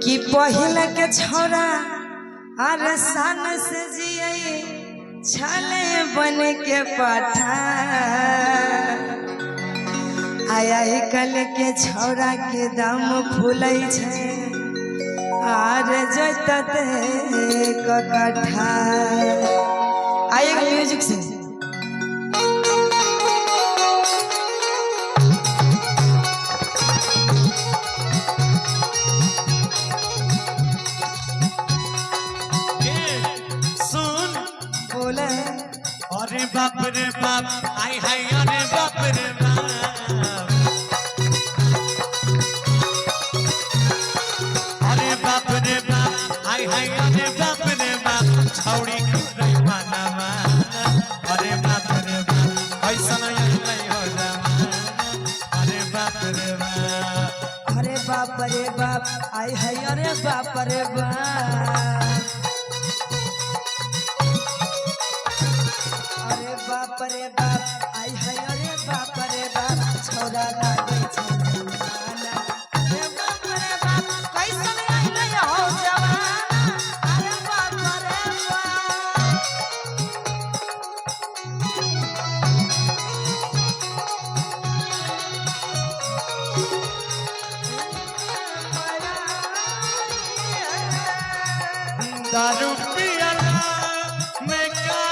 कि पहिले के छोरा अरे सन से जिये छले बन के पठा आया कल के छौरा के दम फूलै छै आर जतते ककठा। आइए म्यूजिक से। के सुन। बोले। अरे बाप रे बाप, आई हाय, अरे बाप रे बाप, अरे बाप रे बाप, आई हाय, अरे बाप रे बाप, छौड़ी रे माना माना, अरे बाप रे बाप, ऐसन अइलै हो जमाना, अरे बाप रे बाप। अरे बाप रे बाप, आई है, अरे बाप रे बाप, अरे बाप रे बाप, आई है, अरे बाप रे बाप, छोरा लागे छै दीवाना। अरे बाप रे बाप, कैसन अइलै हो जमाना, अरे बाप रे बाप। दारू पियला में का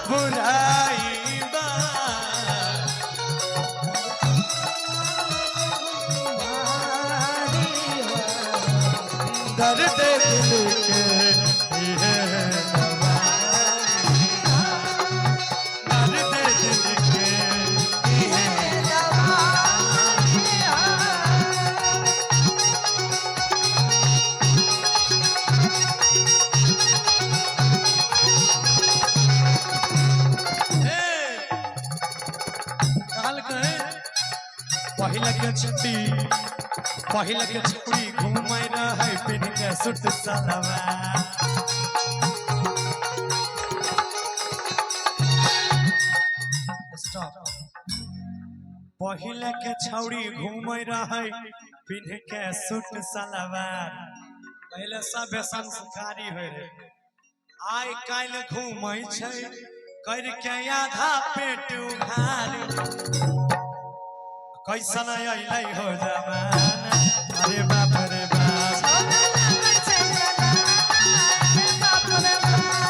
बुराई बा, दर्द दिल के ये दवाई, दर्द दिल के ये। ए, काल कहे पहिले के छुट्टी, पहिले के छुट्टी घूमै रहै पिन के सूट सलवार। स्टॉप। पहिले के छौड़ी घूमै रहै पिन्ह के सूट सलवार। पहिले सब संस्कारी होइ रहे। आइ काल्हि घूमै छै करके आधा पेट उघार। कैसन अइलै हो जमाना, अरे बाप रे बाप,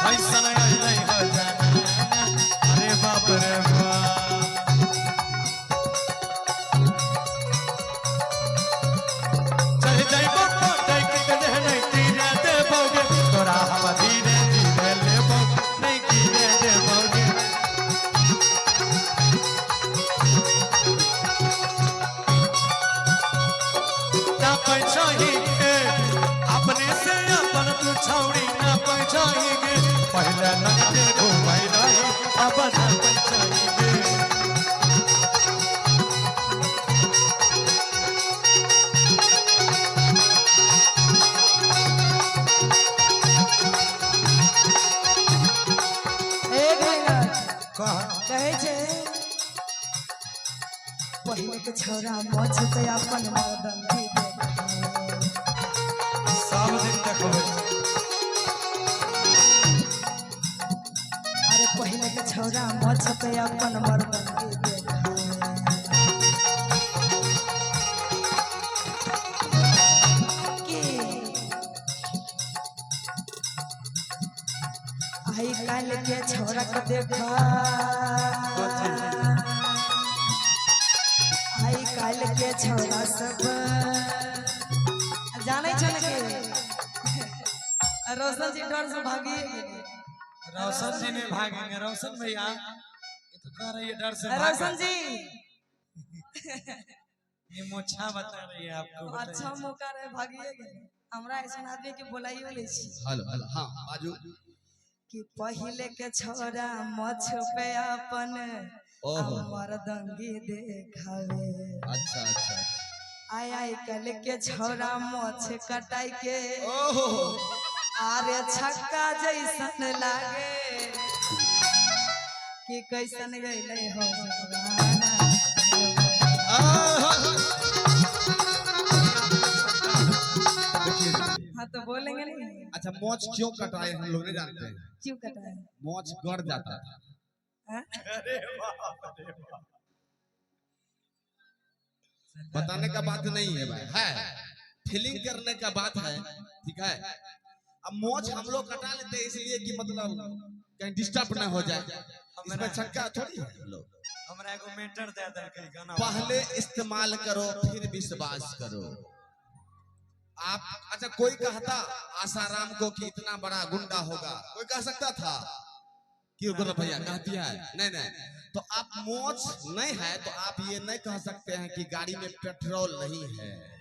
कैसन अइलै हो जमाना, अरे बाप रे बाप। चढ़ जइबो पटक के नहि गिरे देबोगे, तोरा हम धीरे धीरे लेबो, नहि गिरे देबोगे। ना पैछाही के अपने से अपन तू छौड़ी, ना पैछाही के पहिले लगते घूमै रही, अब ना पैछाही के। एक मिनट। कह। कहै छै पहिले के छौरा मोछ पे अपन मर्दन भी देखावे। सब दिन देखबै। अरे पहिले के छौरा मोछ पे अपन मर्दन भी देखावे। की आई काल के छौरा के देखा, आई काल के छौरा सब जानै छ ने के रोशन जी डर से भागिए गेलै। रोशन जी नहीं भागेंगे। रोशन भैया, ये तो कह रही है डर से भाग। रोशन जी। ये मोछा बता रही है आपको, बताइए। अच्छा मौका रहे, भागिए गेलै। हमरा ऐसन आदमी के बोलाइयो लै छी। हेलो हेलो, हाँ, बाजू। कि पहिले के छोरा मछ पे अपन ओहो। मर्दंगी देखावे। अच्छा अच्छा अच्छा आय आय कल के छोरा मोछ कटाई के ओहो। आरे छक्का जैसन लागे। कि कैसन गइलै हो जमाना। आहा। देखिए। अच्छा, मोछ क्यों कटाए हम लोग नहीं जानते हैं। क्यों कटाए? मोछ गड़ जाता था। हाँ? अरे बाप रे बाप। बताने का बात नहीं है भाई, है फीलिंग करने का बात है, ठीक है। अब मोछ हम लोग कटा लेते हैं इसलिए कि मतलब कहीं डिस्टर्ब ना हो जाए, इसमें छक्का थोड़ी है हम लोग। हमरा एगो मेंटर दे देलकै गाना। पहले इस्तेमाल करो फिर विश्वास करो आप। अच्छा, कोई कहता आसाराम को कि इतना बड़ा गुंडा होगा, कोई कह सकता था कि गुरु भैया कहती है? नहीं नहीं। तो आप मोछ नहीं है तो आप ये नहीं कह सकते हैं कि गाड़ी में पेट्रोल नहीं है।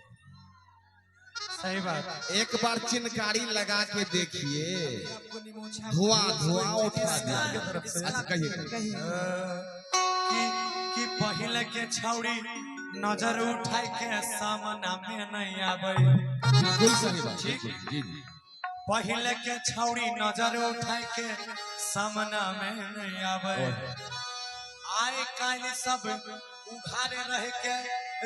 सही बात। एक बार चिनकारी लगा के देखिए, आपको निमोछा धुआं धुआं उठा दिया। के तरफ से। अच्छा कहिए कहिए। कहिए। कि पहले के छौड़ी नजर उठाई के सामना में नहीं आवे। बिल्कुल सही बात। ठीक। बिल्कुल, जी जी। पहले के छौड़ी नजर उठाई के सामना में नहीं आवे। आइ काल्हि सब उघारे रह के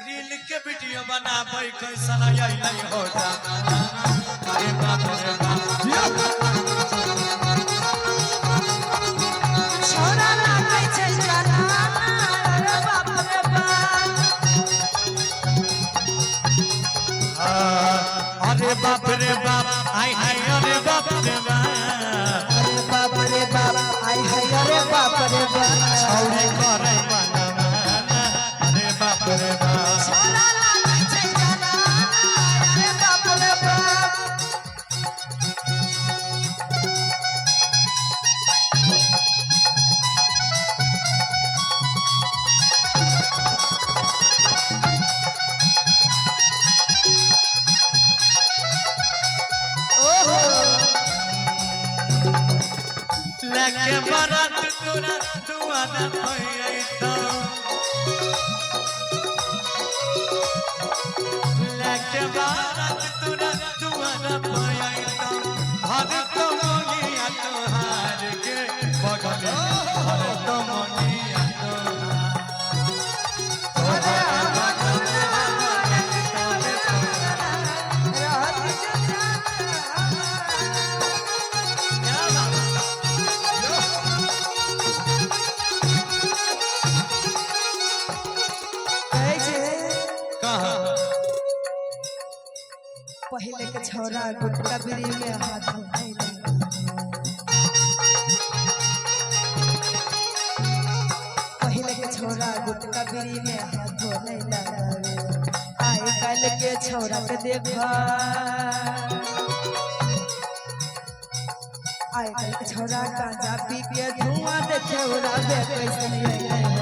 रील के वीडियो बनाबै, कैसन अइलै हो जमाना। अरे बाप रे बाप। छोरा लागै छै जनाना, अरे बाप रे बाप। अरे बाप रे बाप, आय हाय, अरे बाप रे बाप। अरे बाप रे बाप, आय हाय, अरे बाप रे बाप। छौड़ी करै मना माना, अरे बाप रे बाप। छोरा लागै छै जनाना, अरे बाप रे बाप। ओहो। लेके बारात तोरा दुआरा पे अइतौ, लेके बारात तोरा दुआरा पे अइतौ, भर तो मोगिया तोहार के बगल, भर तो मोगिया तोहार। अरे रहत जनाना। क्या बात। कहै छै कहाँ? पहिले के छौरा गुटका बीड़ी में हाथ धोइले, पहिले के छौरा गुटका बीड़ी में हाथ धोने लगावे। आइ काल्हि के छौरा के देख, आइ काल्हि के छौरा गांजा पी के धुआं देखे उड़ावे, कैसे अइलै हो।